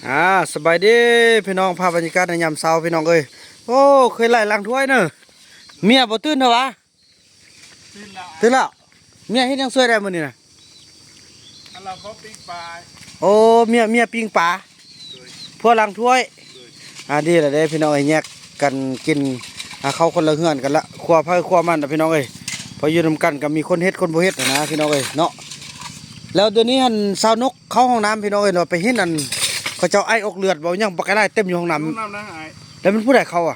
ອ່າ ສະບາຍດີພີ່ນ້ອງ, ພາບບັນຍາກາດໃນຍາມເຊົ້າພີ່ນ້ອງເອີຍ. ໂອ້ ເຄີຍໄຫຼລ້າງຖ້ວຍເນີ. ເມຍບໍ່ຕື່ນເທື່ອຫວາ? ຕື່ນແລ້ວ ຕື່ນແລ້ວ. ເມຍເຮັດຫຍັງຊ່ວຍໄດ້ມື້ນີ້ນະ? ອັນລາວເຂົ້າປີ້ງປາ. ໂອ້ ເມຍ ເມຍປີ້ງປາ. ໂດຍ. ຜົວລ້າງຖ້ວຍ. ໂດຍ. ອ່າ ດີແລ້ວເດ້ພີ່ນ້ອງເອີຍ, ແຍກກັນກິນ. ອ່າ ເຂົ້າຄົນລະເຮືອນກັນລະ, ຄົວໃຜຄົວມັນລະພີ່ນ້ອງເອີຍ. ພໍຢູ່ນຳກັນກໍມີຄົນເຮັດຄົນບໍ່ເຮັດຫັ້ນນະພີ່ນ້ອງເອີຍເນາະ. ແລ້ວດຽວນີ້ຫັ້ນ ສາວນົກເຂົ້າຫ້ອງນ້ຳພີ່ນ້ອງເອີຍເນາະ, ໄປເຫັນອັນເຂົາເຈົ້າໄອອອກເລືອດບໍ່ຫຍັງບັກຫຼາຍເຕັມຢູ່ຫ້ອງນ້ຳ. ຫ້ອງນ້ຳນະອ້າຍ. ແລ້ວແມ່ນຜູ້ໃດເຂົ້າອະ?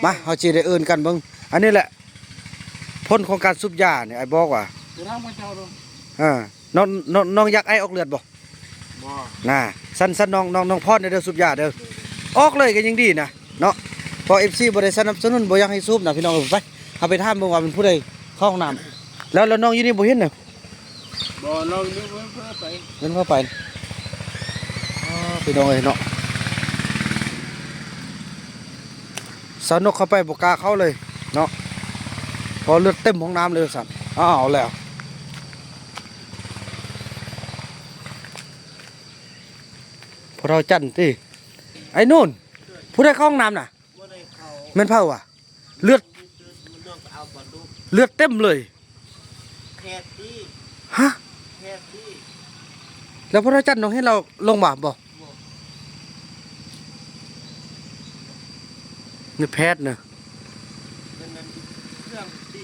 ມາ ເຮົາຊິໄດ້ເອີ້ນກັນເບິ່ງ. ອັນນີ້ແຫຼະຜົນຂອງການສູບຢານີ້ ອ້າຍບອກວ່າ. ເອີ ນ້ອງ ນ້ອງ ນ້ອງຢາກໄອອອກເລືອດບໍ່? ບໍ່. ນະ ຊັ້ນ ຊັ້ນນ້ອງ ນ້ອງ ນ້ອງພອນເດີ ສູບຢາເດີ. ອອກເລີຍກໍຍັງດີນະເນາະ, ເພາະເອັຟຊີບໍ່ໄດ້ສະໜັບສະໜູນ ບໍ່ຢາກໃຫ້ສູບນະພີ່ນ້ອງ. ໄປ ເຮົາໄປຖາມເບິ່ງວ່າເປັນຜູ້ໃດເຂົ້າຫ້ອງນ້ຳ. ແລ້ວ ແລ້ວນ້ອງຢູ່ນີ້ບໍ່ເຫັນນະ? ບໍ່ ນ້ອງຢູ່ນີ້ເພິ່ນ ເພິ່ນໄປ ເພິ່ນເຂົ້າໄປ. ອໍ ພີ່ນ້ອງເອີຍເນາະ, ສາວນົກເຂົ້າໄປບໍ່ກ້າເຂົ້າເລີຍເນາະ, ເພາະເລືອດເຕັມຫ້ອງນ້ຳເລີຍວ່າຊັ້ນ. ອ້າວ ແລ້ວ ພໍ່ເຖົ້າຈັນຕິ. ໄອ້ນູນ ຜູ້ໃດເຂົ້າຫ້ອງນ້ຳນະ? ບໍ່ໄດ້ເຂົ້າ. ແມ່ນໃຜວະ? ເລືອດ ມັນລວກໄປເອົາປາດຸກ. ເລືອດເຕັມເລີຍ. ແພດຕິ. ຮະ? ແພດຕິ. ແລ້ວພໍ່ເຖົ້າຈັນ ນ້ອງເຫັນລາວລົງມາບໍ່? ບໍ່. ໃນແພດນະ. ເປັນອັນເຄື່ອງຕິ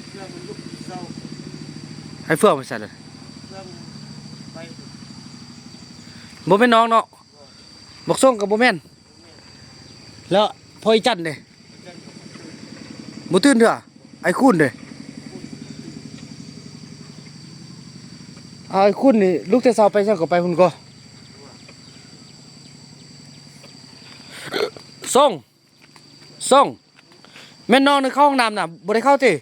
ເຄື່ອງມັນລຸກເຊົາ. ໃຫ້ເຟືອງໄປໃສລະ? ເຟືອງໄປ ບໍ່ແມ່ນນ້ອງເນາະ? ບໍ່. ບັກສົງກໍບໍ່ແມ່ນ. ແລ້ວພໍ່ອີຈັນເດ? ບໍ່ຕື່ນເທື່ອ. ໄອ້ຄູນເດ? ອ້າ ໄອ້ຄູນນີ້ລຸກແຕ່ເຊົ້າໄປໃສກໍໄປພຸ້ນກໍ. ສົງ ສົງ ແມ່ນນ້ອງໄດ້ເຂົ້າຫ້ອງນ້ຳນະ ບໍ່ໄດ້ເຂົ້າຕິ?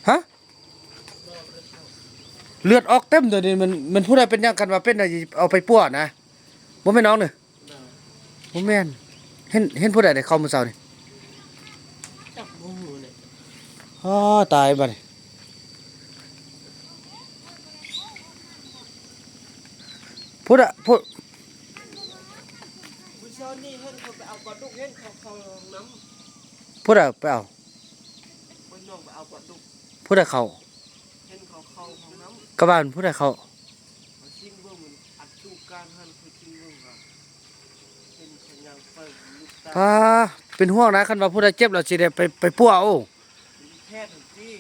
ຮະ? ເລືອດອອກເຕັມໂຕນີ້. ມັນ ມັນຜູ້ໃດເປັນຫຍັງ? ຄັນວ່າເປັນນະ ເອົາໄປປົວນະ. ບໍ່ແມ່ນນ້ອງເດີ? ບໍ່ແມ່ນ. ເຫັນ ເຫັນຜູ້ໃດໄດ້ເຂົ້າມື້ເຊົ້ານີ້? ຈັກບໍ່ຮູ້ເລີຍ. ອໍ ຕາຍບາດນີ້. ຜູ້ໃດ ຜູ້ ມື້ເຊົ້ານີ້ເຫັນເຂົາໄປເອົາປາດຸກ ເຫັນເຂົາເຂົ້າຫ້ອງນ້ຳ. ຜູ້ໃດໄປເອົາ? ເພິ່ນນ້ອງໄປເອົາປາດຸກ. ຜູ້ໃດເຂົ້າ? ເຫັນເຂົາເຂົ້າຫ້ອງນ້ຳ. ກະບ້ານຜູ້ໃດເຂົ້າ? ຂ້ອຍຊິງເບິ່ງ ອັດຕູການຫັ້ນ ຂ້ອຍຊິງເບິ່ງວ່າເຫັນເຂົາຍ່າງໄປລຸກຕາ. ປ້າ ເປັນຫ່ວງນະ, ຄັນວ່າຜູ້ໃດເຈັບແລ້ວຊິໄດ້ໄປ ໄປປົວ. ໂອ້ ແພດຫັ້ນຕິ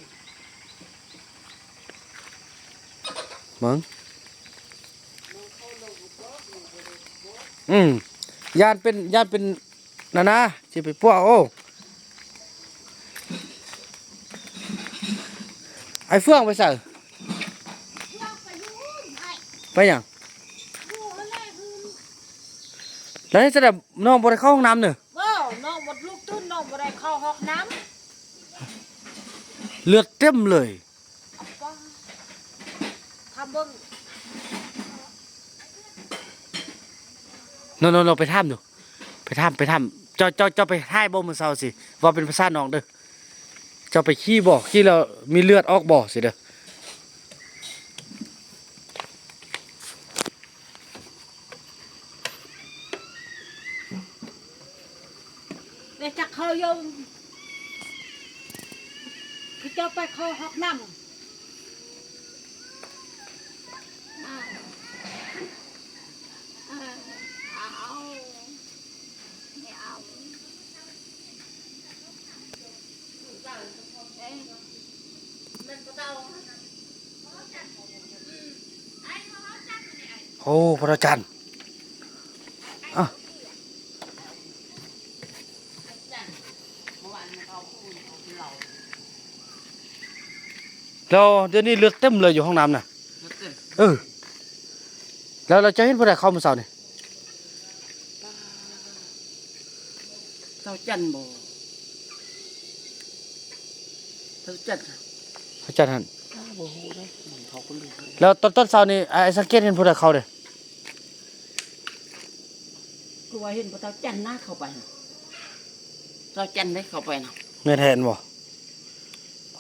ເບິ່ງ. ອືມ ຢ້ານເປັນ ຢ້ານເປັນ ນັ້ນນະ ຊິໄປປົວ. ໂອ້ ໄອ້ເຟືອງໄປໃສ? ໄປຫຍັງ? ແລ້ວເຮັດຈັ່ງໃດ ນ້ອງບໍ່ໄດ້ເຂົ້າຫ້ອງນ້ຳເນີ? ບໍ່ ນ້ອງບໍ່ລຸກຕື່ນ ນ້ອງບໍ່ໄດ້ເຂົ້າຫ້ອງນ້ຳ. ເລືອດເຕັມເລີຍ. ຖ້າເບິ່ງ ໂນ ໂນ ໂນ ໄປຖາມດູ ໄປຖາມ ໄປຖາມ. ເຈົ້າ ເຈົ້າ ເຈົ້າໄປຖ່າຍບໍ່ມື້ເຊົ້າຊິ ເວົ້າເປັນພາສານ້ອງເດີ. ເຈົ້າໄປຂີ່ບໍ່? ຂີ່ແລ້ວມີເລືອດອອກບໍ່ຊິເດີ. ແລ້ວຈັກເຂົາຢູ່ ຄືເຈົ້າໄປເຂົ້າຫ້ອງນ້ຳ. ໂອ້ ພະເຈົ້າຈັນ ອາ ແລ້ວດຽວນີ້ເລືອດເຕັມເລີຍຢູ່ຫ້ອງນ້ຳນະ. ເລືອດເຕັມ. ເອີ ແລ້ວ ແລ້ວເຈົ້າເຫັນຜູ້ໃດເຂົ້າມື້ເຊົ້ານີ້? ເຈົ້າຈັນບໍ່? ເຈົ້າຈັນ ເຈົ້າຈັນຫັ້ນ ບໍ່ຮູ້ເດ້ ເຂົາກໍລືມ. ແລ້ວຕອນ ຕອນເຊົ້ານີ້ ອ້າຍສັງເກດເຫັນຜູ້ໃດເຂົ້າເດ້? ຄືວ່າເຫັນພະເຈົ້າຈັນນະເຂົ້າໄປຫັ້ນ ເຈົ້າຈັນເດ້ເຂົ້າໄປນະ. ແມ່ນແທ້ບໍ່?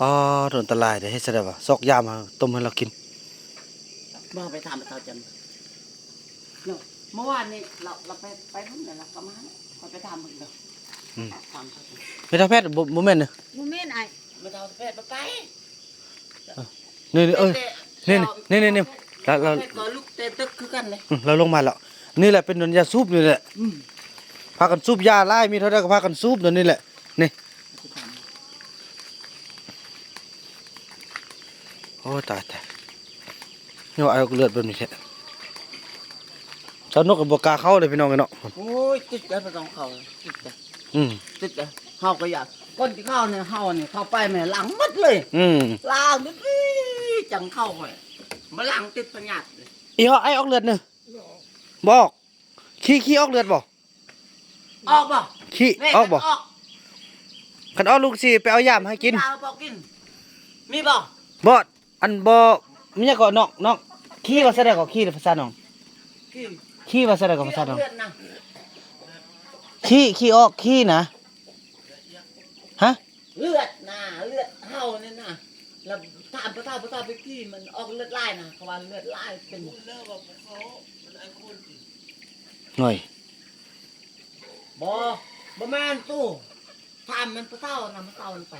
ອໍ ໂດນອັນຕະລາຍເດ້. ເຮັດຈັ່ງໃດວະ? ຊອກຢາມາຕົ້ມໃຫ້ລາວກິນ. ບໍ່ ໄປຖາມພະເຈົ້າຈັນ. ເມື່ອວານນີ້ລາວ ລາວໄປ ໄປພຸ້ນແລ້ວ ລາວກໍມາ ຂ້ອຍໄປຖາມເບິ່ງເດີ. ອືມ ຖາມເຂົາ ແມ່ເຖົ້າແພດ ບໍ່ ບໍ່ແມ່ນເດີ. ບໍ່ແມ່ນອ້າຍ ແມ່ເຖົ້າແພດບໍ່ໄປ. ເອີ ນີ້ ນີ້ ເອີ ແຕ່ ນີ້ ນີ້ ນີ້ ນີ້ ລາວ ລາວ ແພດກໍລຸກແຕ່ເດິກຄືກັນເລີຍ. ອືມ ລາວລົງມາແລ້ວ. ນີ້ແຫຼະເປັນຢາສູບນີ້ແຫຼະ. ອືມ ພາກັນສູບຢາຫຼາຍ ມີເທົ່າໃດກໍພາກັນສູບ ດຽວນີ້ແຫຼະ ນີ້. ໂອ້ ຕາຍ ຕາຍ ເນາະ ອອກເລືອດແບບນີ້ແທ້. ຊາວນົກກໍບໍ່ກ້າເຂົ້າເດ້ພີ່ນ້ອງເອີຍເນາະ. ໂອ້ຍ ຕິດໃຈບໍ່ຕ້ອງເຂົ້າ ຕິດໃຈ. ອືມ ຕິດໃຈ. ເຮົາກໍຢາກ ກ່ອນຊິເຂົ້ານີ້ ເຮົານີ້ເຂົ້າໄປແມ່ລ້າງໝົດເລີຍ. ອືມ ລ້າງໝົດເລີຍ ຈັ່ງເຂົ້າໄປ ບໍ່ລ້າງຕິດພະຍາດເລີຍ. ອີ່ຫໍ້ ໄອອອກເລືອດເນີ ບໍ່ອອກ. ຂີ້ ຂີ້ອອກເລືອດບໍ່? ອອກບໍ່? ຂີ້ ນີ້ ອອກບໍ່? ຄັນອອກ ຄັນອອກລູກຊິໄປເອົາຢາມາໃຫ້ກິນ. ຢາບໍ່ກິນ ມີບໍ່? ບໍ່ ອັນບໍ່ ມີຫຍັງເກາະ ນ້ອງ ນ້ອງ ຂີ້ວ່າຊັ້ນໃດເກາະ ຂີ້ພາສານ້ອງ? ຂີ້ ຂີ້ວ່າຊັ້ນໃດເກາະພາສານ້ອງ? ເລືອດນະ ຂີ້ ຂີ້ອອກ ຂີ້ນະ ຮະ? ເລືອດນະ ເລືອດເຮົານີ້ນະ ລະຖາມຜູ້ເຖົ້າ ຜູ້ເຖົ້າໄປກີ້ມັນອອກເລືອດຫຼາຍນະ ເຂົາວ່າເລືອດຫຼາຍເປັນ ໂອ້ຍ ບໍ່ ບໍ່ແມ່ນຕູ້ ຖາມມັນຜູ້ເຖົ້ານະ ມື້ເຊົ້ານີ້ໄປ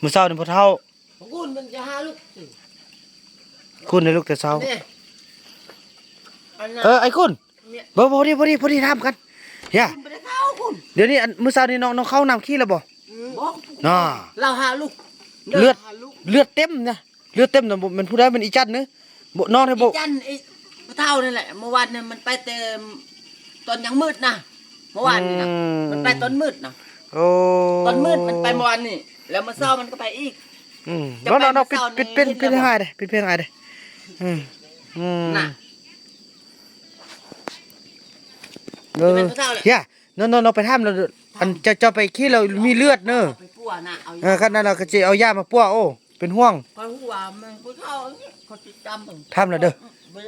ມື້ເຊົ້ານີ້ຜູ້ເຖົ້າ ພວກຄຸນມັນຈະຫາລູກຕິ ຄຸນໃຫ້ລູກແຕ່ເຊົ້າ. ເອີ ໄອ້ຄຸນ ເບິ່ງ ພໍດີ ພໍດີ ພໍດີ ຖາມກັນ ຢ່າ ດຽວນີ້ ອັນ ມື້ເຊົ້ານີ້ນ້ອງ ນ້ອງເຂົ້າຫ້ອງນ້ຳຂີ້ແລ້ວບໍ່? ອືມ ບໍ່ ນະ ລາວຫາລູກ ເລືອດ ເລືອດເຕັມນະ ເລືອດເຕັມນະ. ບໍ່ແມ່ນຜູ້ໃດ ແມ່ນອີຈັນເນີ ບໍ່ ນ້ອງນີ້ບໍ່ ອີຈັນ ອີພໍ່ເຖົ້ານີ້ແຫຼະ. ເມື່ອວານນີ້ມັນໄປແຕ່ຕອນຍັງມືດນະ ເມື່ອວານນີ້ນະ ອືມ ມັນໄປຕອນມືດນະ. ໂອ້ ຕອນມືດມັນໄປເມື່ອວານນີ້ ແລ້ວມື້ເຊົ້າມັນກໍໄປອີກ. ອືມ ເຈົ້າໄປມື້ເຊົ້ານີ້ ເນາະ ເນາະ ເນາະ ເນາະ ປິດ ປິດເພງໃຫ້ເດ້ ປິດເພງໃຫ້ເດ້. ອືມ ອືມ ນະ ເອີ ຢ່າ ເນາະ ເນາະ ເນາະ ໄປຖາມລາວ ອັນ ເຈົ້າ ເຈົ້າໄປຂີ້ແລ້ວມີເລືອດເນີ ໄປປົວນະ ເອົາ ເອີ ຄັນນັ້ນລາວກໍຊິເອົາຢາມາປົວ. ໂອ້ ເປັນຫ່ວງ ຂ້ອຍຮູ້ວ່າມັນຜູ້ເຖົ້າ ເຂົາຊິຈຳເບິ່ງ ຖາມລາວເດີ.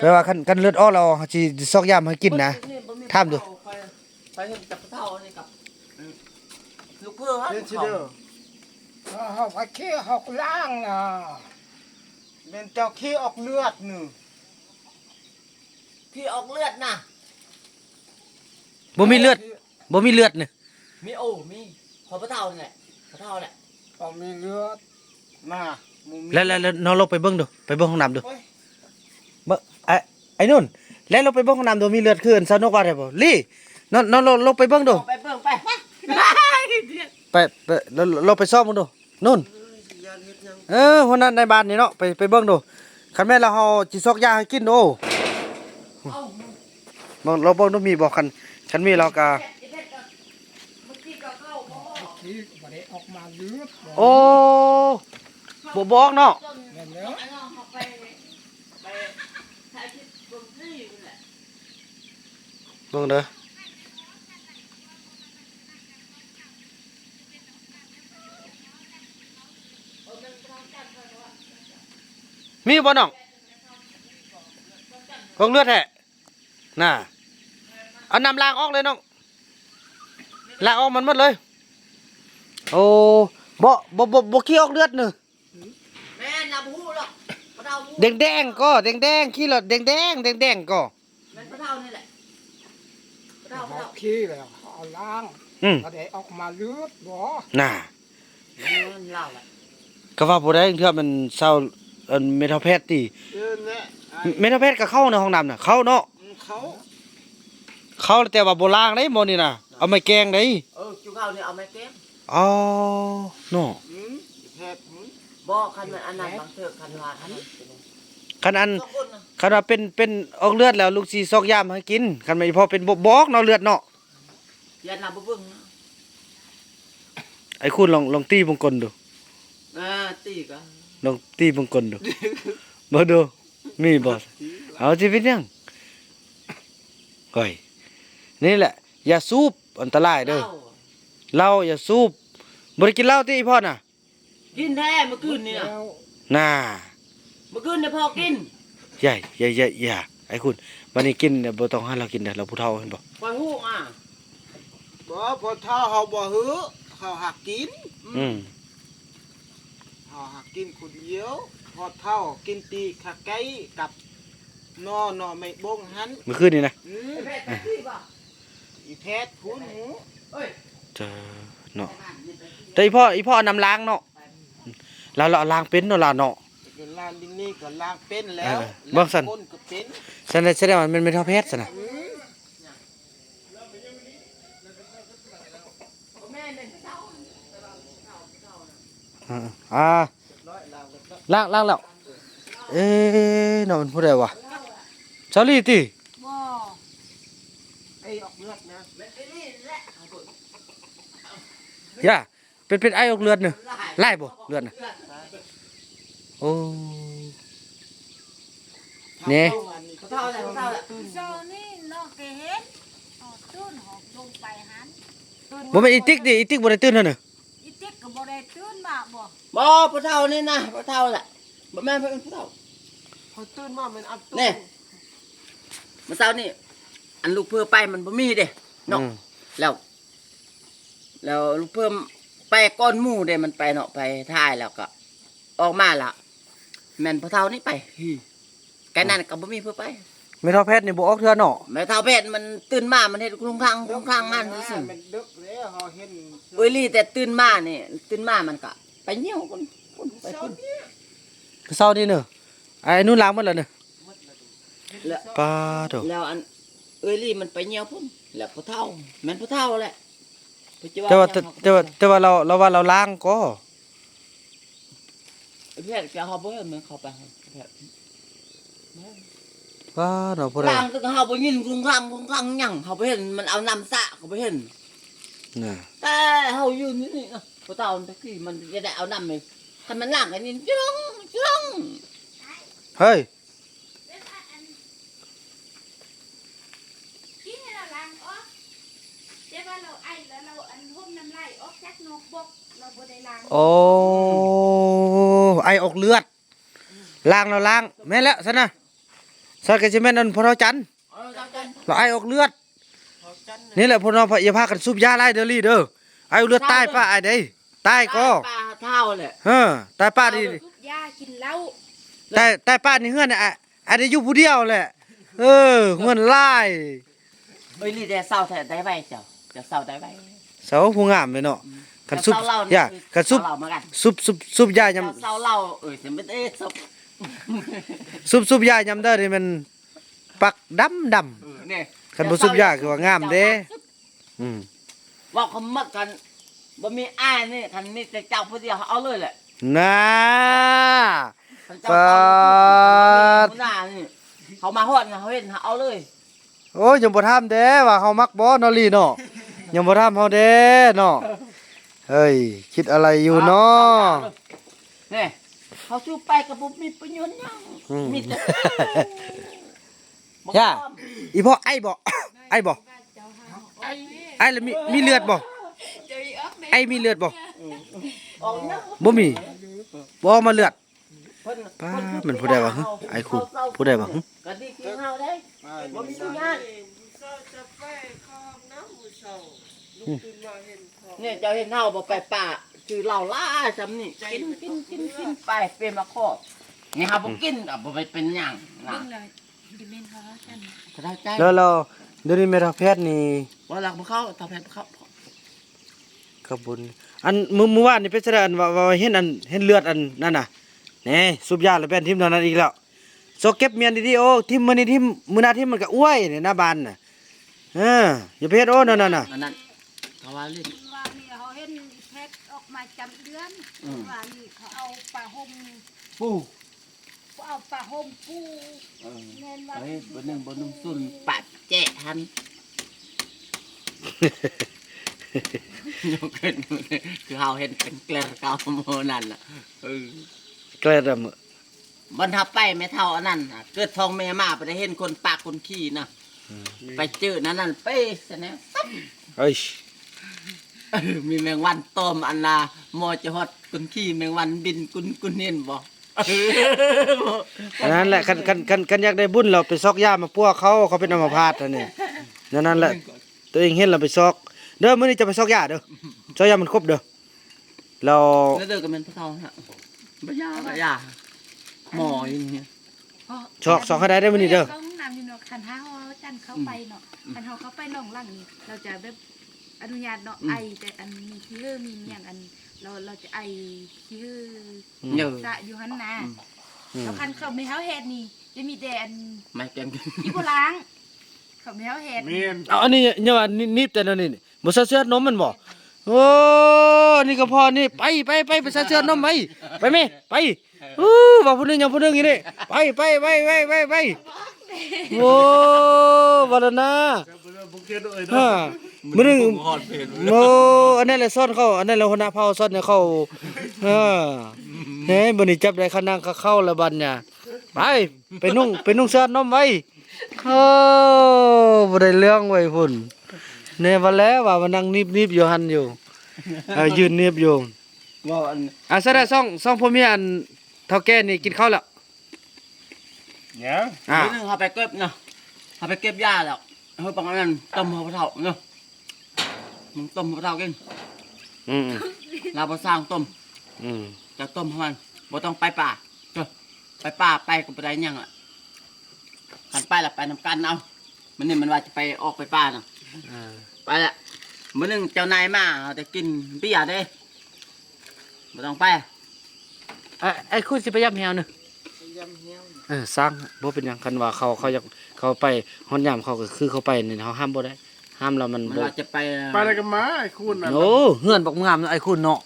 ແປວ່າຄັນ ຄັນເລືອດອອກແລ້ວ ເຮົາຊິຊອກຢາມາໃຫ້ກິນນະ ຖາມດູ. ຂ້ອຍ ຂ້ອຍເຫັນແຕ່ຜູ້ເຖົ້ານີ້ກັບ ອືມ ລູກເຂີນເຂົາ ເອີ ເຮົາໄປຂີ້ ເຮົາກໍລ້າງນະ ແມ່ນເຈົ້າຂີ້ອອກເລືອດນີ້ ຂີ້ອອກເລືອດນະ ບໍ່ມີເລືອດ ບໍ່ມີເລືອດນີ້ ມີ ໂອ້ ມີ ຂອງພໍ່ເຖົ້ານີ້ແຫຼະ ພໍ່ເຖົ້າແຫຼະ ບໍ່ມີເລືອດນະ ບໍ່ມີ. ແລ້ວ ແລ້ວ ແລ້ວນ້ອງລົງໄປເບິ່ງດູ ໄປເບິ່ງຫ້ອງນ້ຳດູ. ໂອ້ຍ ເບິ່ງ ໄອ້ ໄອ້ນຸ່ນ ແລ່ນລົງໄປເບິ່ງຫ້ອງນ້ຳດູ ມີເລືອດຄືອັນຊາວນົກວ່າໄດ້ບໍ່? ລີ ນ້ອງ ນ້ອງລົງ ລົງໄປເບິ່ງດູ ໄປເບິ່ງໄປ ໄປ ໄປ ລົງ ລົງໄປຊອກເບິ່ງດູ. ໂນ່ນ ເອີ ຫົວໜ້ານາຍບ້ານນີ້ເນາະ ໄປ ໄປເບິ່ງດູ ຄັນແມ່ນແລ້ວເຮົາຊິຊອກຢາໃຫ້ກິນໂອ້. ເບິ່ງ ລອງເບິ່ງດູມີບໍ່ ຄັນ ຄັນມີແລ້ວກະ ໂອ້ ບໍ່ ບໍ່ອອກເນາະ. ແມ່ນແລ້ວ ເບິ່ງເດີ ມີບໍ່ນ້ອງ? ອອກເລືອດແທ້ນະ ເອົານ້ຳລ້າງອອກເລີຍນ້ອງ ລ້າງອອກມັນໝົດເລີຍ. ໂອ້ ບໍ່ ບໍ່ ບໍ່ ບໍ່ຂີ້ອອກເລືອດເນີ. ແມ່ນລະ ບໍ່ຮູ້ດອກ ບໍ່ເດົາຮູ້ ແດງໆກໍ ແດງໆ ຂີ້ລະແດງໆ ແດງໆກໍ ແມ່ນພໍ່ເຖົ້ານີ້ແຫຼະ ພໍ່ເຖົ້າ ພໍ່ເຖົ້າ ຂີ້ແລ້ວເອົາລ້າງ ອືມ ກໍໄດ້ອອກມາເລືອດບໍ່ນະ. ແມ່ນລາວແຫຼະ ກໍວ່າບໍ່ໄດ້ ເທື່ອແມ່ນຊາວ ອັນ ແມ່ເຖົ້າແພດຕິ ເອີ ແມ່ເຖົ້າແພດກໍເຂົ້າໃນຫ້ອງນ້ຳນະ ເຂົ້າເນາະ ອືມ ເຂົ້າ ເຂົ້າ ແຕ່ວ່າບໍ່ລ້າງເດ້ ໝໍນີ້ນະ ເອົາໄມ້ແກງເດ້. ເອີ ຈຸເຂົ້ານີ້ເອົາໄມ້ແກງ ອໍ ເນາະ ອືມ ແພດ ອືມ ບໍ່ ຄັນມັນອັນນັ້ນ ບາງເທື່ອ ຄັນວ່າອັນນັ້ນ ຄັນອັນ ຄັນວ່າເປັນ ເປັນອອກເລືອດແລ້ວ ລູກຊິຊອກຢາມາໃຫ້ກິນ ຄັນແມ່ນອີພໍ່ເປັນ ບໍ່ ບໍ່ອອກເນາະ ເລືອດເນາະ. ຢ້ານລາວບໍ່ເບິ່ງ ໄອ້ຄູນ ລອງ ລອງຕີເບິ່ງກ່ອນດູ ອ່າ ຕີກໍ ລອງຕີເບິ່ງກ່ອນດູ ເບິ່ງດູ ມີບໍ່ ເອົາ ຊິເປັນຫຍັງ. ໂອ້ຍ ນີ້ແຫຼະ ຢ່າສູບ ອັນຕະລາຍເດີ ເຫຼົ້າ ເຫຼົ້າຢ່າສູບ. ບໍ່ໄດ້ກິນເຫຼົ້າຕິອີພໍ່ນະ? ກິນແທ້ມື້ຄືນນີ້ນະ ນະ ມື້ຄືນນີ້ພໍ່ກິນ. ຢ່າ ຢ່າ ຢ່າ ຢ່າ ໄອ້ຄຸນ ບັດນີ້ກິນ ບໍ່ຕ້ອງໃຫ້ລາວກິນເດີ ລາວຜູ້ເຖົ້າເຫັນບໍ່? ຂ້ອຍຮູ້ອະ ບໍ່ ພໍ່ເຖົ້າເຮົາບໍ່ຮູ້ ເຮົາຫາກິນ ອືມ ອືມ ເຮົາຫາກິນຄົນດຽວ ພໍ່ເຖົ້າກິນແຕ່ຂາໄກ່ກັບ ໜໍ່ ໜໍ່ໄມ້ບົງຫັ້ນ ມື້ຄືນນີ້ນະ. ອືມ ອີແພດພຸ້ນຫູ ເຈົ້າເນາະ. ແຕ່ອີພໍ່ ອີພໍ່ເອົານ້ຳລ້າງເນາະ ລາວ ລາວລ້າງເປັນເນາະ ລາວເນາະ. ລ້າງດິນນີ້ກໍລ້າງເປັນແລ້ວ ເອີ ເບິ່ງຊັ້ນ ຄົນກໍເປັນ ຊັ້ນ ສະແດງວ່າແມ່ນ ແມ່ນທ້າວແພດຊັ້ນນະ. ອືມ ເອີ ອ່າ ລ້າງ ລ້າງແລ້ວ. ເອີ ນ້ອງເປັນຜູ້ໃດວະ? ສາວລີຕິ? ບໍ່ ໄອອອກເລືອດນະ ຢ່າ ເປັນ ເປັນໄອອອກເລືອດເນາະ. ຫຼາຍບໍ່ເລືອດນະ? ໂອ້ ນີ້ ເຖົ້າແລ້ວ ເຖົ້າແລ້ວ. ເຊົ້ານີ້ນ້ອງກໍເຫັນ ອອກຕື່ນ ອອກລົງໄປຫັ້ນ. ບໍ່ແມ່ນອີຕິກຕິ? ອີຕິກບໍ່ໄດ້ຕື່ນຫັ້ນນະ? ອີຕິກກໍບໍ່ໄດ້ຕື່ນມາບໍ່? ບໍ່ ຜູ້ເຖົ້ານີ້ນະ ຜູ້ເຖົ້າແຫຼະ. ບໍ່ແມ່ນ ເພິ່ນຜູ້ເຖົ້າ ເຂົາຕື່ນມາແມ່ນອັບຕູ້ ນີ້ ມື້ເຊົ້ານີ້ ອັນລູກເຜື່ອໄປມັນບໍ່ມີເດ້ເນາະ. ອືມ ແລ້ວ ແລ້ວລູກເຜື່ອໄປກ່ອນໝູ່ເດ້ ມັນໄປເນາະ ໄປຖ່າຍ ແລ້ວກໍອອກມາລະ ແມ່ນພໍ່ເຖົ້ານີ້ໄປ. ແຕ່ນັ້ນກໍບໍ່ມີຜູ້ໄປ. ແມ່ເຖົ້າແພດນີ້ບໍ່ອອກເທື່ອເນາະ? ແມ່ເຖົ້າແພດມັນຕື່ນມາ ມັນເຮັດຄຸງຄັງ ຄຸງຄັງຫັ້ນຊື່ໆ. ເອີຍ ແຕ່ຕື່ນມານີ້ ຕື່ນມາມັນກໍໄປຍ່ຽວພຸ້ນ ໄປພຸ້ນ. ເຊົ້ານີ້ເນີ ໄອ້ນຸນລ້າງໝົດແລ້ວເນີ. ແລ້ວ ປາໂທ້ ແລ້ວອັນເອື້ອຍລີມັນໄປຍ່ຽວພຸ້ນ ແລ້ວຜູ້ເຖົ້າ ແມ່ນຜູ້ເຖົ້າແຫຼະ. ແຕ່ວ່າ ແຕ່ວ່າ ແຕ່ວ່າລາວ ລາວວ່າລາວລ້າງກໍ ແພດ ເຮົາບໍ່ເຫັນມັນເຂົ້າໄປ ແພດ ປາໂທ້ ຜູ້ໃດ ລ້າງ ເຮົາບໍ່ຍິນກຸງກັງ ກຸງກັງຫຍັງ ເຮົາບໍ່ເຫັນ ມັນເອົານ້ຳສະ ເຮົາບໍ່ເຫັນນະ. ແຕ່ເຮົາຢູ່ນີ້ນະ ຜູ້ເຖົ້າຕະກີ້ມັນຈະໄດ້ເອົານ້ຳໃຫ້ ຄັນມັນລ້າງກໍຍິນຈອງ ຈອງ. ເຮີ້ຍ ກິນໃຫ້ລາວລ້າງອອກ ແຕ່ວ່າລາວໄອແລ້ວລາວອັນຫົ່ມນ້ຳລາຍອອກຈາກນອກບອກ ລາວບໍ່ໄດ້ລ້າງ. ໂອ້ ໄອອອກເລືອດ ລ້າງແລ້ວລ້າງ ແມ່ນແລ້ວຊັ້ນນະ. ຊັ້ນກໍຊິແມ່ນອັນພໍ່ເຖົ້າຈັນ ເອີ ເຖົ້າຈັນ ລາວໄອອອກເລືອດ. ເຖົ້າຈັນ ນີ້ແຫຼະພວກນ້ອງ ຢ່າພາກັນສູບຢາຫຼາຍເດີລີເດີ ໄອອອກເລືອດຕາຍປະອ້າຍເດ້. ຕາຍກໍ ຕາຍປະເຖົ້າແຫຼະ ເອີ ຕາຍປະນີ້ ສູບຢາກິນເຫຼົ້າ ຕາຍ ຕາຍປະໃນເຮືອນ ອາ ອາດຈະຢູ່ຜູ້ດຽວແຫຼະ. ເອີ ເຮືອນຫຼາຍ. ເອີຍ ນີ້ແຕ່ເຊົາແທ້ໄດ້ໄວ ເຈົ້າ ເຈົ້າເຊົາໄດ້ໄວ ເຊົາຜູ້ງາມເລີຍເນາະ. ອືມ ຄັນສູບຢາ ຄັນສູບ ສູບ ສູບ ສູບຢາຍາມ ເຊົາເຫຼົ້າ ເອີຍ ຊິໄດ້ສູບ ສູບ ສູບຢາຍາມໃດນີ້ແມ່ນປາກດຳໆ. ເອີ ນີ້ ຄັນບໍ່ສູບຢາຄືວ່າງາມເດ້. ອືມ ເວົ້າຄຳໝົດກັນ ບໍ່ມີອ້າຍນີ້ ຄັນມີແຕ່ເຈົ້າຜູ້ດຽວເຮົາເອົາເລີຍແຫຼະ. ນາ ຄັນເຈົ້າເອົາເລີຍ ປາດ ຜູ້ໜ້ານີ້ ເຮົາມາຮອດເຮົາເຫັນເຮົາເອົາເລີຍ. ໂອ້ຍ ຍັງບໍ່ຖາມແດ່ວ່າເຮົາມັກບໍ່ເນາະລີເນາະ ຍັງບໍ່ຖາມເຮົາແດ່ເນາະ. ເຮີ້ຍ ຄິດອະໄລຢູ່ເນາະ. ນີ້ ເຮົາສູ້ໄປກໍບໍ່ມີປະໂຫຍດຫຍັງ. ອືມ ມີແຕ່ ຢ່າ ອີພໍ່ ໄອບໍ່ ໄອບໍ່ ໄອແລ້ວມີ ມີເລືອດບໍ່ ໄອມີເລືອດບໍ່? ບໍ່ມີ ບໍ່ອອກມາເລືອດ. ປ້າ ແມ່ນຜູ້ໃດວະຫຶ ໄອຄຸນ ຜູ້ໃດວະຫຶ? ກໍດີຄືເຮົາເດ້ ບໍ່ມີຫຍັງ. ນີ້ເຈົ້າເຫັນເຮົາບໍ່ໄປປ່າ ຄືເຫຼົ້າຫຼາຍຊ່ຳນີ້ ກິນ ກິນ ກິນ ກິນໄປ ເປັນມາຂໍ ນີ້ເຮົາບໍ່ກິນກໍບໍ່ໄປເປັນຫຍັງນະ. ເບິ່ງແລ້ວ ດີແມ່ນເຂົາວ່າຊັ້ນ ກໍໄດ້ໃຈ. ແລ້ວ ແລ້ວດຽວນີ້ແມ່ເຖົ້າແພດນີ້ ບໍ່ ລາວບໍ່ເຂົ້າ ເຖົ້າແພດບໍ່ເຂົ້າ. ຂະບຸນ ອັນ ມື້ ມື້ວານນີ້ເປັນຈັ່ງໃດ ອັນວ່າ ວ່າເຫັນ ອັນ ເຫັນເລືອດ ອັນນັ້ນນະ ແນ່ ສູບຢາແລ້ວແບນຖິ້ມແນວນັ້ນອີກແລ້ວ. ຊອກເກັບມຽນດີໆ ໂອ້ ຖິ້ມມື້ນີ້ຖິ້ມ ມື້ໜ້າຖິ້ມ ມັນກໍອວຍໃນໜ້າບ້ານນະ. ເອີ ຢ່າໄປເຮັດ ໂອ້ ນັ້ນນະ ອັນນັ້ນເຂົາວ່າຫຼິ້ນ. ວານນີ້ເຮົາເຫັນແພດອອກມາຈຳເດືອນ ອືມ ວານນີ້ເຂົາເອົາຜ້າຫົ່ມປູ ເອົາຜ້າຫົ່ມປູ. ເອີ ແມ່ນວ່າ ເອີ ບໍ່ໜຶ່ງ ບໍ່ໜຶ່ງ ຊຸນປະແຈະຫັ້ນ ຍົກຂຶ້ນ ຄືເຮົາເຫັນເປັນແກລເກົ່າມື້ນັ້ນນະ. ເອີ ແກລເດີມ ບັນຫາໄປແມ່ເຖົ້າອັນນັ້ນນະ ເກີດທ້ອງແມ່ມາ ບໍ່ໄດ້ເຫັນຄົນປາກຄົນຂີ້ນະ. ອືມ ໄປເຈີນັ້ນນັ້ນ ໄປຊະແນວ ເອີຍ ມີແມງວັນຕອມອັນນາ ໝໍຈະຮອດຄົນຂີ້ ແມງວັນບິນກຸນໆ ເຫັນບໍ່? ອັນນັ້ນແຫຼະ ຄັນ ຄັນ ຄັນ ຄັນຢາກໄດ້ບຸນ ລາວໄປຊອກຢາມາປົວເຂົາ ເຂົາເປັນອຳມະພາດຫັ້ນນີ້ ແນວນັ້ນແຫຼະ ຕົວເອງເຫັນລາວໄປຊອກເດີ. ມື້ນີ້ຈະໄປຊອກຢາເດີ ຊອກຢາມັນຄົບເດີ. ແລ້ວ ແລ້ວເດີກໍແມ່ນຜູ້ເຖົ້າຫັ້ນນະ ບໍ່ຢາ ບໍ່ຢາ ໝໍຢູ່ນີ້. ຊອກ ຊອກໃຫ້ໄດ້ເດີມື້ນີ້ເດີ. ເຂົ້າຫ້ອງນ້ຳຢູ່ເນາະ ຄັນຖ້າເຮົາຈັ່ງເຂົ້າໄປເນາະ ອືມ ຄັນເຮົາເຂົ້າໄປໜອງຫຼັງນີ້ ລາວຈະແບບອະນຸຍາດເນາະ ອືມ ໄອ ແຕ່ອັນມີຂີ້ເຫີມີຫຍັງ ອັນ ລາວ ລາວຈະໄອຂີ້ເຫີ ອືມ ສະຢູ່ຫັ້ນນະ ອືມ ແລ້ວຄັນເຂົາບໍ່ໃຫ້ເຮົາເຮັດນີ້ ຈະມີແຕ່ອັນ ໄມ້ແກງ ຂີ້ບໍ່ລ້າງ ເຂົາບໍ່ໃຫ້ເຮົາເຮັດ ແມ່ນ ເອົາ ອັນນີ້ຢ່າວ່າໜີບແຕ່ແນວນີ້ ບໍ່ໃສ່ເສື້ອນົມແມ່ນບໍ່? ໂອ້ ນີ້ກໍພໍນີ້ ໄປ ໄປ ໄປ ໄປໃສ່ເສື້ອນົມໄປ ໄປແມ່ ໄປ. ເອີ ອູ້ ວ່າຜູ້ໜຶ່ງຫຍັງຜູ້ໜຶ່ງອີ່ນີ້ ໄປ ໄປ ໄປ ໄປ ໄປ ໄປ. ໂອ້ ວາລະນາ ເອີ ມື້ໜຶ່ງ ໂອ້ ອັນນັ້ນແຫຼະສອນເຂົາ ອັນນັ້ນແຫຼະຫົວໜ້າເຜົ່າສອນໃຫ້ເຂົາ ເອີ ເຮີ້ຍ ມື້ນີ້ຈັບໄດ້ຄານັງຄາເຂົ້າລະບັດນີ້ ໄປ ໄປນຸ່ງ ໄປນຸ່ງເສື້ອນົມໄວ້. ໂອ້ ບໍ່ໄດ້ເລື່ອງໄວ້ພຸ້ນ ແນ່ວ່າແລ້ວວ່າມານັ່ງໜີບໆຢູ່ຫັ້ນຢູ່ ເອີ ຢືນໜີບຢູ່. ເວົ້າອັນ ອ່າ ສະດາ ສອງ ສອງຜົວເມຍອັນເຖົ້າແກ່ນີ້ກິນເຂົ້າແລ້ວ? ຍັງ ອ່າ ມື້ໜຶ່ງເຮົາໄປເກັບເນາະ ເຮົາໄປເກັບຢາແລ້ວ ເຮົາບັງອັນນັ້ນຕົ້ມໃຫ້ພໍ່ເຖົ້າເນາະ ຕົ້ມໃຫ້ພໍ່ເຖົ້າກິນ ອືມ ລາວບໍ່ສ້າງຕົ້ມ ອືມ ເຈົ້າຕົ້ມໃຫ້ມັນ ບໍ່ຕ້ອງໄປປ່າ ເຈົ້າ ໄປປ່າໄປກໍບໍ່ໄດ້ຫຍັງລະ ຄັນໄປລະໄປນຳກັນເອົາ ມື້ນີ້ມັນວ່າຈະໄປອອກໄປປ່ານະ ອ່າ ໄປລະ ມື້ໜຶ່ງເຈົ້ານາຍມາ ເຮົາຈະກິນເບຍເດ້ ບໍ່ຕ້ອງໄປ. ເອີ ອ້າຍຄູນຊິໄປຢາມແຮວໜຶ່ງ ໄປຢາມແຮວ ເອີ ຊ່າງ ບໍ່ເປັນຫຍັງ ຄັນວ່າເຂົາ ເຂົາຢາກ ເຂົາໄປຮອດຍາມເຂົາກໍຄືເຂົາໄປນີ້ ເຮົາຫ້າມບໍ່ໄດ້ ຫ້າມແລ້ວມັນ ມັນ ບໍ່ ວ່າຈະໄປ ໄປແລ້ວກໍມາ ອ້າຍຄູນນັ້ນ ໂອ້ ເຮືອນບັກງາມເນາະ ອ້າຍຄູນເນາະ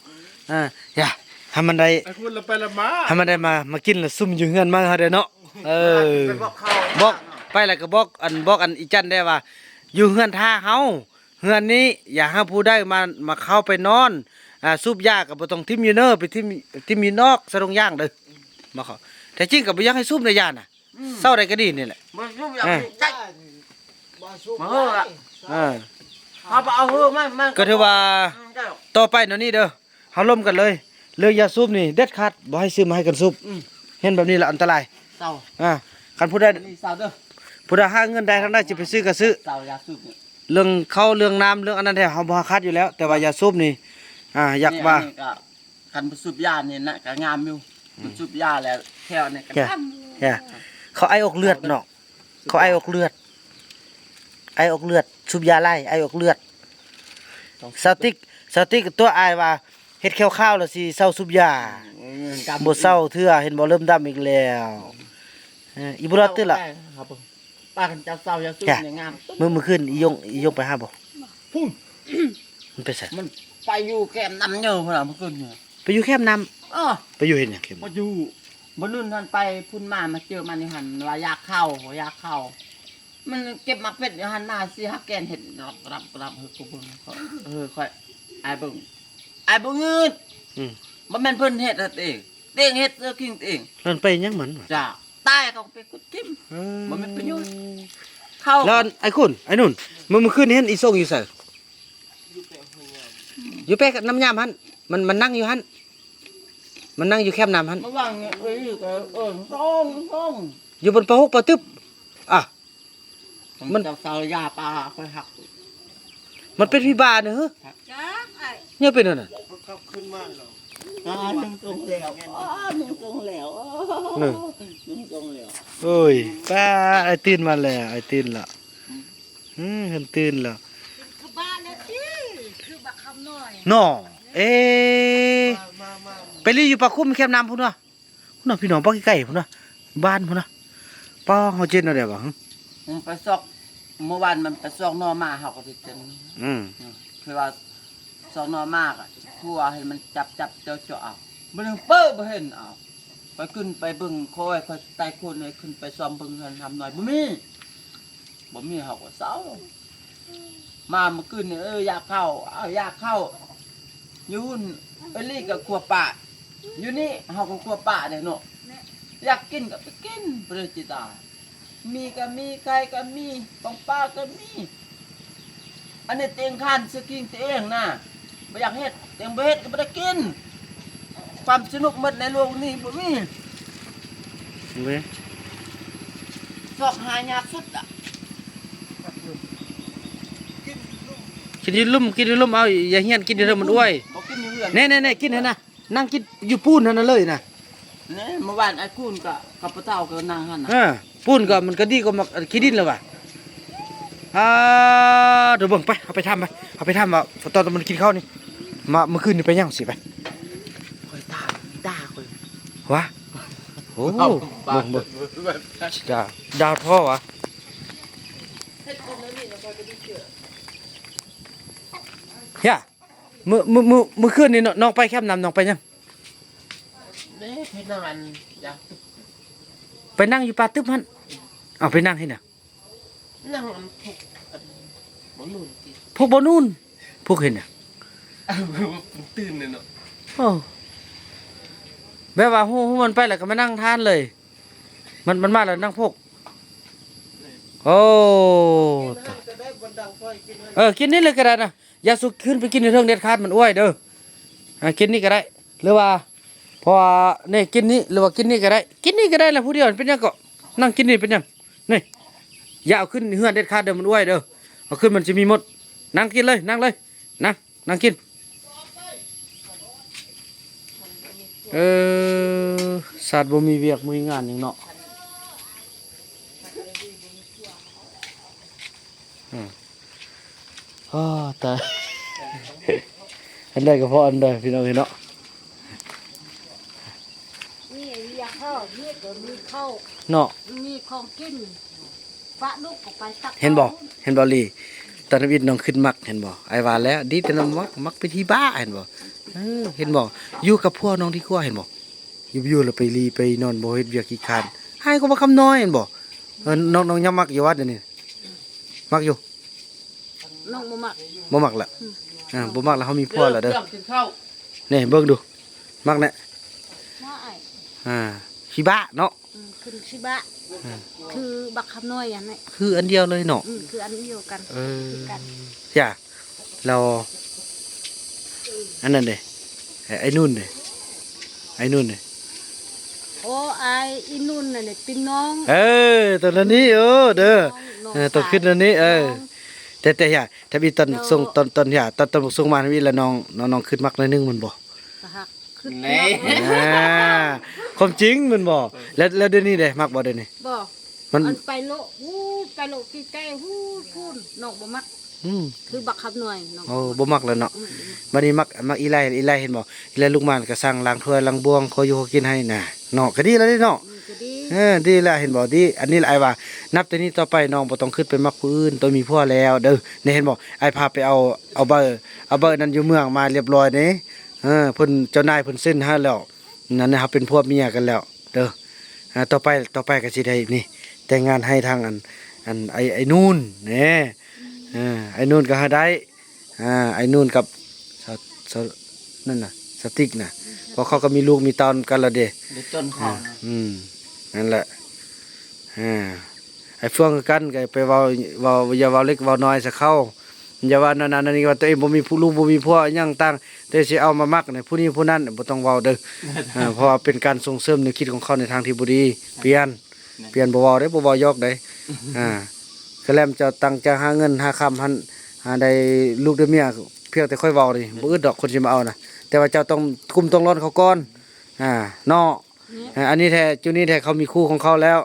ເອີ ຢ່າ ໃຫ້ມັນໄດ້ ອ້າຍຄູນລະໄປລະມາ ໃຫ້ມັນໄດ້ມາ ມາກິນລະຊຸມຢູ່ເຮືອນມາເຮົາໄດ້ເນາະ ເອີ ໄປບອກເຂົາ ບອກ ໄປແລ້ວກໍບອກ ອັນ ບອກ ອັນ ອີຈັນໄດ້ວ່າ ຢູ່ເຮືອນຖ້າເຮົາ ເຮືອນນີ້ຢ່າໃຫ້ຜູ້ໃດມາ ມາເຂົ້າໄປນອນ ອ່າ ສູບຢາກໍບໍ່ຕ້ອງຖິ້ມຢູ່ເນີ ໄປຖິ້ມ ຖິ້ມຢູ່ນອກສະດົງຢາງເດີ ບອກເຂົາ ແທ້ຈິງກໍບໍ່ຢາກໃຫ້ສູບໃນຢານນະ ອືມ ເຊົາໃດກໍດີນີ້ແຫຼະ ບໍ່ສູບຢາ ເອີ ໃຈ ບໍ່ສູບ ມາເຮີ້ລະ ເອີ ເຮົາບໍ່ເອົາເຮີ້ມັນ ມັນ ກໍຖືວ່າ ອືມ ເຈົ້າ ຕໍ່ໄປແນວນີ້ເດີ ເຮົາລົມກັນເລີຍ ເລື່ອງຢາສູບນີ້ເດັດຂາດ ບໍ່ໃຫ້ຊື້ມາໃຫ້ກັນສູບ ອືມ ເຫັນແບບນີ້ລະອັນຕະລາຍ ເຊົາ ອ່າ ຄັນຜູ້ໃດ ອັນນີ້ເຊົາເດີ ຜູ້ໃດຫາເງິນໄດ້ທາງໃດຊິໄປຊື້ກໍຊື້ ເຊົາຢາສູບນີ້ ເລື່ອງເຂົ້າເລື່ອງນ້ຳເລື່ອງອັນນັ້ນແທ້ເຮົາບໍ່ຂາດຢູ່ແລ້ວ ແຕ່ວ່າຢາສູບນີ້ ອ່າ ຢາກວ່າ ນີ້ ອັນນີ້ກໍ ຄັນບໍ່ສູບຢານີ້ນະກໍງາມຢູ່ ອືມ ມັນສູບຢາແລ້ວແຖວນີ້ກໍ ເອີ ດຳ ເອີ ເຂົາໄອອອກເລືອດເນາະ ເຂົາໄອອອກເລືອດ ໄອອອກເລືອດ ສູບຢາຫຼາຍໄອອອກເລືອດ ສາວຕິກ ສາວຕິກຕົວະອ້າຍວ່າ ເຮັດແຂ້ວຂາວແລ້ວຊິເຊົາສູບຢາ ອືມ ບໍ່ເຊົາເທື່ອ ເຫັນບໍ່ ເລີ່ມດຳອີກແລ້ວ ເອີ ອີບຸຣາຕື່ນລະ ປ້າຄັນເຈົ້າເຊົາຢ່າສູບນີ້ງາມ ມື້ ມື້ຄືນອີຍົງ ອີຍົງໄປຫາບໍ່? ພຸ້ນ ມັນໄປໃສ? ມັນໄປຢູ່ແຄມນ້ຳເຍີພຸ້ນລະ ມື້ຄືນນີ້ ໄປຢູ່ແຄມນ້ຳ ເອີ ໄປຢູ່ເຮັດຫຍັງແຄມ ໄປຢູ່ ມື້ນັ້ນຫັ້ນໄປພຸ້ນມາ ມາເຈີມັນຢູ່ຫັ້ນ ວ່າຢາກເຂົ້າ ຢາກເຂົ້າ ມັນເກັບໝາກເພັດຢູ່ຫັ້ນມາ ຊິຫາແກນເຮັດ ລັບ ລັບ ລັບ ເຮີ ກູເບິ່ງ ເອີ ຂ້ອຍ ອ້າຍເບິ່ງ ອ້າຍບໍ່ງືດ ອືມ ບໍ່ແມ່ນເພິ່ນເຮັດເຮັດເອງ ຕົວເອງເຮັດ ຕົວເອງກິນຕົວເອງ ແລ້ວມັນໄປຫຍັງມັນ ຈ້າ ຕາຍເຂົາກໍໄປຂຸດຖິ້ມ ເອີ ບໍ່ມີປະໂຫຍດ ເຂົາ ແລ້ວ ອັນ ອ້າຍຄຸນ ອ້າຍນຸ່ນ ມື້ ມື້ຄືນນີ້ເຫັນອີສົ່ງຢູ່ໃສ? ຢູ່ແປະນ້ຳຍາມຫັ້ນ ມັນ ມັນນັ່ງຢູ່ຫັ້ນ ມັນນັ່ງຢູ່ແຄມນ້ຳຫັ້ນ ມາວາງເອີຍ ເອີ ເອີ ສ່ອງ ສ່ອງ ຢູ່ບົນປະຫົກປະຕຶບ ອ່ະ ມັນ ເຈົ້າສາວຢາປາຂ້ອຍຫັກ ມັນເປັນພິບານເຮີ ຈັກອ້າຍ ເຍເປັນອັນນັ້ນ ມັນກັບຄືນມາແລ້ວ ອ່າ ນຸ່ງຕົງແລ້ວ ອ່າ ນຸ່ງຕົງແລ້ວ ນຸ່ງຕົງແລ້ວ ໂອ້ຍ ປ້າ ອ້າຍຕື່ນມາແລ້ວ ອ້າຍຕື່ນລະ ອືມ ເພິ່ນຕື່ນແລ້ວ ຄືບ້ານແລ້ວຕິ ຄືບັກຄຳນ້ອຍ ເນາະ ເອ ໄປລີ້ຢູ່ປາຄຸ້ມແຄມນ້ຳພຸ້ນວະ ພຸ້ນນະ ພີ່ນ້ອງ ປາກໄກໆພຸ້ນນະ ບ້ານພຸ້ນນະ ປ້າ ເຮົາເຈັດແນວໃດວະ ມັນໄປຊອກ ເມື່ອວານມັນໄປຊອກໜໍ່ມາ ເຮົາກໍໄດ້ເຕັມ ອືມ ອືມ ຄືວ່າຊອກໜໍ່ມາກໍຄົວໃຫ້ມັນຈັບໆ ເຈາະໆ ເອົາ ມື້ໜຶ່ງເປີ້ບໍ່ເຫັນ ເອົາ ຂ້ອຍຂຶ້ນໄປເບິ່ງ ຂ້ອຍ ຂ້ອຍໄຕ່ຄົນ ຂ້ອຍຂຶ້ນໄປຊອມເບິ່ງເຮືອນທຳນ້ອຍ ບໍ່ມີ ບໍ່ມີ ເຮົາກໍເຊົາ ມາມື້ຄືນນີ້ ເອີ ຢາກເຂົ້າ ເອົາຢາກເຂົ້າ ຢູ່ພຸ້ນ ເອີລີກໍຄົວປາ ຢູ່ນີ້ເຮົາກໍຄົວປາເດ້ເນາະ ຢາກກິນກໍໄປກິນ ບໍ່ໄດ້ຈິດາ ມີກໍມີ ໄກ່ກໍມີ ປອງປາກໍມີ ອັນນີ້ຕົວເອງຄານຊື້ກິນຕົວເອງນະ ບໍ່ຢາກເຮັດ ຕົວເອງບໍ່ເຮັດກໍບໍ່ໄດ້ກິນ ຄວາມສະໜຸກໝົດໃນໂລກນີ້ບໍ່ມີ ເວີຍ ຊອກຫາຍາກສຸດລະ ກິນຢູ່ລຸ່ມ ກິນຢູ່ລຸ່ມ ເອົາ ຢ່າຮຽນ ກິນຢູ່ລຸ່ມມັນອວຍ ບໍ່ກິນຢູ່ເຮືອນ ແນ່ໆໆ ກິນຫັ້ນນະ ນັ່ງກິນຢູ່ປູນຫັ້ນນະເລີຍນະ ແນ່ ເມື່ອວານອ້າຍກູນກໍ ກັບປະເຕົາກໍນັ່ງຫັ້ນນະ ເອີ ປູນກໍມັນກໍດີກວ່າໝາກຂີ້ດິນແລ້ວວ່າ. ອ່າ ດຽວເບິ່ງໄປ ເຮົາໄປຖາມໄປ ເຮົາໄປຖາມວ່າຕອນມັນກິນເຂົ້ານີ້ ມາ ມື້ຄືນນີ້ໄປຫຍັງຊິໄປ. ຂ້ອຍຕາ ຕາຂ້ອຍ ຫວາ ໂອ້ ເບິ່ງ ເບິ່ງ ດາ ດາພໍຫວາ. ເຮີຍ ມື້ ມື້ ມື້ ມື້ຄືນນີ້ນ້ອງ ນ້ອງໄປແຄມນ້ຳ ນ້ອງໄປຫຍັງ? ເດ້ ໄປນັ່ງອັນ ຢາ ໄປນັ່ງຢູ່ປ່າຕຶບຫັ້ນ. ເອົາ ໄປນັ່ງເຮັດຫຍັງ? ນັ່ງອັນ ພວກອັນ ບໍ່ນູນຕິ ພວກບໍ່ນູນ ພວກເຮັດຫຍັງ? ເອົາ ມັນຕື່ນເລີຍເນາະ. ໂອ້ ແບບວ່າຮູ້ ຮູ້ມັນໄປແລ້ວກໍມານັ່ງທານເລີຍ. ມັນ ມັນມາແລ້ວນັ່ງພວກ. ໂອ້ ເອີ ກິນນີ້ເລີຍກໍໄດ້ນະ. ຢ່າສຸກຂຶ້ນໄປກິນຢູ່ເທິງເດັດຂາດ ມັນອ້ວຍເດີ. ອ່າ ກິນນີ້ກໍໄດ້ ຫຼືວ່າ ເພາະວ່ານີ້ ກິນນີ້ ຫຼືວ່າກິນນີ້ກໍໄດ້ ກິນນີ້ກໍໄດ້ລະ ຜູ້ດຽວເປັນຫຍັງເກາະ. ນັ່ງກິນນີ້ເປັນຫຍັງ? ນີ້ ຢ່າເອົາຂຶ້ນເຮືອນເດັດຂາດເດີ ມັນອ້ວຍເດີ. ເອົາຂຶ້ນມັນຊິມີມົດ. ນັ່ງກິນເລີຍ ນັ່ງເລີຍ ນັ່ງ ນັ່ງກິນ. ເອີ ຊາດບໍ່ມີວຽກມີງານຫຍັງເນາະ. ອືມ ອໍ ຕາຍ ອັນໃດກໍພໍອັນໃດ ພີ່ນ້ອງເອີຍເນາະ. ມີຫຍັງເຮົາ ມີກໍມີເຂົ້າເນາະ ມີຂອງກິນ ປະລູກກໍໄປຕັກເອົາ. ເຫັນບໍ່ ເຫັນບໍ່ລີ ຕອນທຳອິດນ້ອງຄຶດມັກ ເຫັນບໍ່? ອ້າຍວ່າແລ້ວ ດີແຕ່ນ້ອງມັກ ມັກເປັນທີ່ບ້າ ເຫັນບໍ່? ເອີ ເຫັນບໍ່? ຢູ່ກັບຜົວນ້ອງດີກວ່າ ເຫັນບໍ່? ຢູ່ໆ ແລ້ວໄປລີໄປນອນ ບໍ່ເຮັດວຽກຂີ້ຄ້ານ ອ້າຍກໍບໍ່ຄຳນ້ອຍ ເຫັນບໍ່? ເອີ ນ້ອງ ນ້ອງຍັງມັກຢູ່ຫວາດຽວນີ້? ມັກຢູ່ ນ້ອງບໍ່ມັກ ບໍ່ມັກລະ. ອືມ ອ່າ ບໍ່ມັກລະ ເຮົາມີຜົວລະເດີ. ນີ້ເບິ່ງດູ ມັກແນ່ ອ່າ ຂີ້ບ້າເນາະ. ອືມ ຄືຂີ້ບ້າ ອ່າ ຄືບັກຄຳນ້ອຍອັນນີ້ ຄືອັນດຽວເລີຍເນາະ. ອືມ ຄືອັນດຽວກັນ ເອີ ຄືກັນ. ຈ້າ ແລ້ວ ອັນນັ້ນເດ ໄອ້ ໄອ້ນຸ່ນເດ ໄອ້ນຸ່ນເດ. ໂອ້ ອ້າຍ ອີ່ນຸ່ນນັ້ນເດ ເປັນນ້ອງ ເອີ ຕອນນັ້ນນີ້ ເອີ ເດີ ນ້ອງ ນ້ອງ ເອີ ຕອນຂຶ້ນນັ້ນນີ້ ເອີ ນ້ອງ ແຕ່ ແຕ່ຫາ ທຳອິດຕອນ ໂດ ສົ່ງ ຕອນ ຕອນຫາ ຕອນ ຕອນສົ່ງມາທຳອິດລະ ນ້ອງ ນ້ອງ ນ້ອງຄຶດມັກໜ້ອຍໜຶ່ງ ແມ່ນບໍ່? ກະຮັກ ຄຶດ ແນ່ ເນາະ ຄວາມຈິງແມ່ນບໍ່? ເອີ ແລ້ວ ແລ້ວດຽວນີ້ເດ ມັກບໍ່ດຽວນີ້? ບໍ່ ມັນ ອັນໄປໂລະ ຫູດ ໄປໂລະທີ່ໃກ້ຫູດພຸ້ນ ນ້ອງບໍ່ມັກ. ອືມ ຄືບັກຄຳນ້ອຍເນາະ. ໂອ້ ບໍ່ມັກແລ້ວເນາະ. ອືມ ບັດນີ້ມັກ ມັກອີ່ໄລ່ ອີ່ໄລ່ເຫັນບໍ່? ອີ່ໄລ່ລູກໝານກໍສັ່ງລ້າງຖ້ວຍລ້າງບ່ວງ ຂໍຢູ່ຂໍກິນໃຫ້ນະເນາະ. ກໍດີແລ້ວເດເນາະ. ອືມ ກໍດີ ເອີ ດີແລ້ວ ເຫັນບໍ່? ດີ ອັນນີ້ລະອ້າຍວ່າ ນັບແຕ່ນີ້ຕໍ່ໄປນ້ອງບໍ່ຕ້ອງຄຶດໄປມັກຜູ້ອື່ນ ຕ້ອງມີຜົວແລ້ວເດີ. ນີ້ເຫັນບໍ່? ອ້າຍພາໄປເອົາ ເອົາໃບ ເອົາໃບນັ້ນຢູ່ເມືອງມາລຽບຮ້ອຍເດ້. ເອີ ເພິ່ນ ເຈົ້ານາຍເພິ່ນເຊັນໃຫ້ແລ້ວ. ນັ້ນນະ ເຮົາເປັນຜົວເມຍກັນແລ້ວເດີ. ອ່າ ຕໍ່ໄປ ຕໍ່ໄປກໍຊິໄດ້ນີ້ ແຕ່ງງານໃຫ້ທາງອັນ ອັນ ໄອ້ ໄອ້ນູນແນ່. ອ່າ ໄອ້ນູນກໍໃຫ້ໄດ້ ອ່າ ໄອ້ນູນກັບສາວ ສາວ ນັ້ນນະ ສາວຕິກນະ ເພາະເຂົາກໍມີລູກມີເຕົ້ານຳກັນແລ້ວເດ້. ໄດ້ຕົ້ນເຂົາ ອ່າ ນະ ອືມ ນັ້ນແຫຼະ. ອ່າ ໄອ້ເຟືອງຄືກັນ ກໍໄປເວົ້າ ເວົ້າ ຢ່າເວົ້າເລັກເວົ້ານ້ອຍໃສ່ເຂົາ. ຢ່າວ່ານັ້ນ ອັນນີ້ ວ່າຕົວເອງບໍ່ມີຜູ້ ລູກບໍ່ມີຜົວ ອີ່ຫຍັງຕ່າງ ແຕ່ຊິເອົາມາມັກໃນຜູ້ນີ້ຜູ້ນັ້ນ ບໍ່ຕ້ອງເວົ້າເດີ. ເອີ ເພາະວ່າເປັນການສົ່ງເສີມແນວຄິດຂອງເຂົາໃນທາງທີ່ບໍ່ດີ. ປ່ຽນ ປ່ຽນ ບໍ່ເວົ້າເດ້ ບໍ່ເວົ້າຢອກເດ້. ອ່າ ກະແລ້ວເຈົ້າຕັ້ງໃຈຫາເງິນຫາຄຳຫັ້ນ ຫາໄດ້ລູກໄດ້ເມຍ ພຽງແຕ່ຂ້ອຍເວົ້ານີ້ ບໍ່ອຶດດອກຄົນຊິມາເອົານະ ແຕ່ວ່າເຈົ້າຕ້ອງກຸ້ມຕ້ອງລ້ອນເຂົາກ່ອນ. ອ່າ ເນາະ. ເອີ ອັນນີ້ແທ້ ຈຸນີ້ແທ້ ເຂົາມີຄູ່ຂອງເຂົາແລ້ວ.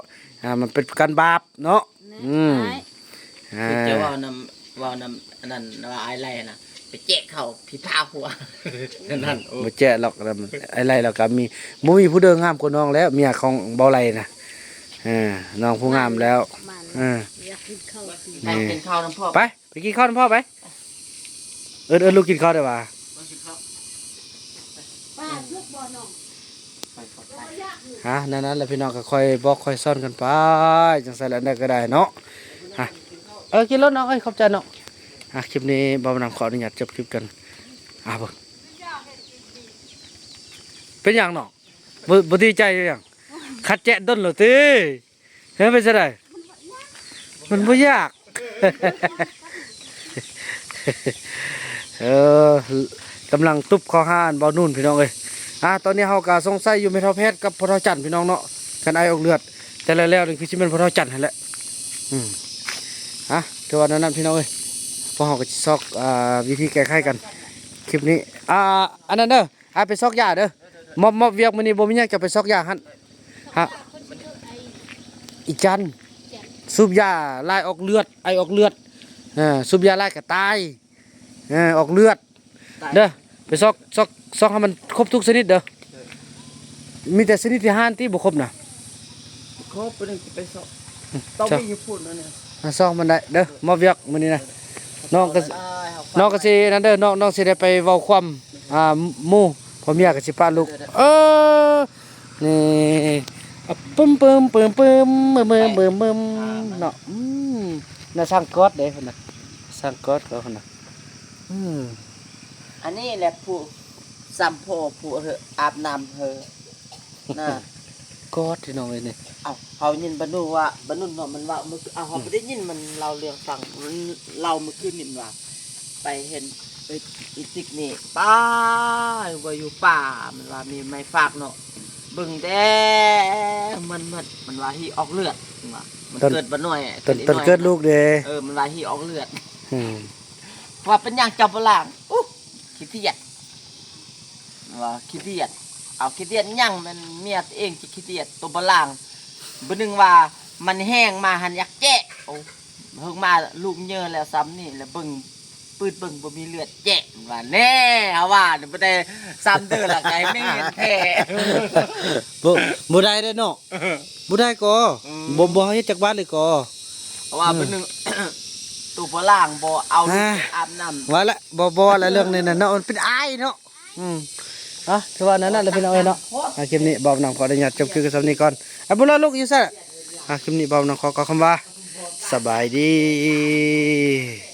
ອ່າ ມັນເປັນການບາບເນາະ. ອືມ ອ່າ ເຈົ້າເວົ້ານຳ ເວົ້ານຳອັນນັ້ນວ່າອ້າຍໄລ່ນະ ໄປແຈະເຂົາຜີພາຜົວນັ້ນ. ໂອ້ ບໍ່ແຈະຫຼອກ ອ້າຍໄລ່ລາວກໍມີ ບໍ່ມີຜູ້ໃດງາມກວ່ານ້ອງແລ້ວ ເມຍຂອງເບົາໄລ່ນະ. ເອີ ນ້ອງຜູ້ງາມແລ້ວ. ເອີ ຢາກກິນເຂົ້າ ກິນເຂົ້ານຳພໍ່ ໄປ ໄປກິນເຂົ້ານຳພໍ່ໄປ. ເອີ້ນ ເອີ້ນລູກກິນເຂົ້າໄດ້ຫວາ? ປາສຸກບໍ່ນ້ອງ? ອ່າ ນັ້ນແຫຼະພີ່ນ້ອງ ກໍຄ່ອຍບອກຄ່ອຍສອນກັນໄປ ຈັ່ງຊັ້ນແຫຼະ ອັນໃດກໍໄດ້ເນາະ. ອ່າ ເອີ ກິນໂລດນ້ອງເອີຍ ຂອບໃຈເນາະ. ອ່າ ຄລິບນີ້ບ່າວນຳຂໍອະນຸຍາດຈົບຄລິບກັນ. ອ່າ ເບິ່ງ ເປັນຫຍັງນ້ອງ? ບໍ່ ບໍ່ດີໃຈຫຍັງ? ຄັດແຈະດົນແລ້ວຕິ? ເອີ ເປັນຈັ່ງໃດ? ມັນບໍ່ຢາກ ເອີ ກຳລັງຕຸບເຂົ້າຫາອັນເບົານູນ ພີ່ນ້ອງເອີຍ. ອ່າ ຕອນນີ້ເຮົາກໍສົງໄສຢູ່ແມ່ເຖົ້າແພດກັບພໍ່ເຖົ້າຈັນ ພີ່ນ້ອງເນາະ ກັນໄອອອກເລືອດ ແຕ່ແລ້ວໆ ນີ້ຄືຊິແມ່ນພໍ່ເຖົ້າຈັນຫັ້ນແຫຼະ. ອືມ ອ່າ ຖືວ່າແນວນັ້ນ ພີ່ນ້ອງເອີຍ ພວກເຮົາກໍຊິຊອກ ອ່າ ວິທີແກ້ໄຂກັນ ຄລິບນີ້. ອ່າ ອັນນັ້ນເດີ ອ້າຍໄປຊອກຢາເດີ. ມອບ ມອບວຽກມື້ນີ້ບໍ່ມີຫຍັງ ຈະໄປຊອກຢາຫັ້ນ. ຮະ ອີຈັນ ສູບຢາຫຼາຍອອກເລືອດ ໄອອອກເລືອດ ເອີ ສູບຢາຫຼາຍກະຕາຍ ເອີ ອອກເລືອດເດີ. ໄປຊອກ ຊອກ ຊອກໃຫ້ມັນຄົບທຸກຊະນິດເດີ. ມີແຕ່ຊະນິດທີ່ຫ້ານຕິບໍ່ຄົບນະ. ບໍ່ຄົບ ບໍ່ໄດ້ໄປຊອກ ຕ້ອງມີຢູ່ພຸ້ນອັນນີ້ ມາຊອກມັນໄດ້ເດີ. ມອບວຽກມື້ນີ້ນະ ນ້ອງກໍ ນ້ອງກໍຊິນັ້ນເດີ ນ້ອງ ນ້ອງຊິໄດ້ໄປເວົ້າຄວາມ ອ່າ ໝູ່ ພໍ່ເມຍກໍຊິປະລູກ. ເອີ ນີ້ ອະ ປຶມ ປຶມ ປຶມ ປຶມ ເນາະ. ອືມ ໜ້າຊ່າງກອດເດ້ພຸ້ນນະ ຊ່າງກອດກໍພຸ້ນນະ. ອືມ ອັນນີ້ແຫຼະຜູ້ ຊ້ຳພໍຜູ້ເຮີ ອາບນ້ຳເຮີນະ ກອດພີ່ນ້ອງເອີຍນີ້. ເອົ້າ ເຮົາຍິນບານຸວ່າ ບານຸເນາະ ມັນເວົ້າມື້ ເອົ້າ ເຮົາບໍ່ໄດ້ຍິນມັນເລົ່າເລື່ອງຟັງ ມັນເລົ່າມື້ຄືນນີ້ ມັນວ່າໄປເຫັນ ເອີ ອີຕິກນີ້ ປ້າ ວ່າຢູ່ປ່າ ມັນວ່າມີໄມ້ຟາກເນາະ ເບິ່ງແດ່ ມັນ ມັນ ມັນວ່າຮີອອກເລືອດ ມັນວ່າ ມັນເກີດບໍ່ນ້ອຍ ຕອນ ຕອນເກີດລູກເດ້ ເອີ ມັນວ່າຮີອອກເລືອດ. ອືມ ວ່າເປັນຫຍັງເຈົ້າບໍ່ລ້າງ? ອຸ ຂີ້ດຽດ ວ່າຂີ້ດຽດ ເອົາຂີ້ດຽດຫຍັງ ແມ່ນເມຍຕົວເອງຊິຂີ້ດຽດ ໂຕບໍ່ລ້າງ. ບາດໜຶ່ງວ່າມັນແຫ້ງມາຫັ້ນຢາກແຈະ ໂອ້ ເຮີງມາລູກເຍີແລ້ວຊ້ຳນີ້ ແລ້ວເບິ່ງ ປືດເບິ່ງບໍ່ມີເລືອດແຈະ ວ່າແນ່ ເຮົາວ່ານີ້ບໍ່ໄດ້ຊ້ຳເດີລະ ໄກແມ່ນແທ້ ບໍ່ ບໍ່ໄດ້ເດ້ເນາະ ບໍ່ໄດ້ກໍ ອືມ ບໍ່ ບໍ່ເຮັດຈັກບາດເລີຍກໍ ເພາະວ່າ ອືມ ເປັນໜຶ່ງ ໂຕບໍ່ລ້າງ ບໍ່ເອົາ ອ່າ ອາບນ້ຳ ວ່າລະ ບໍ່ ບໍ່ລະ ເລື່ອງນີ້ນະເນາະ ມັນເປັນອາຍເນາະ. ອືມ ເອົາ ຖືວ່ານັ້ນນະ ແລ້ວພີ່ນ້ອງເອີຍເນາະ ອ່າ ຄລິບນີ້ບ່າວນຳຂໍອະນຸຍາດຈົບຄລິບກັນສ່ຳນີ້ກ່ອນ. ອາ ບຸນລາລູກຢູ່ໃສ? ອ່າ ຄລິບນີ້ບ່າວນຳຂໍກ່າວຄຳວ່າ ສະບາຍດີ.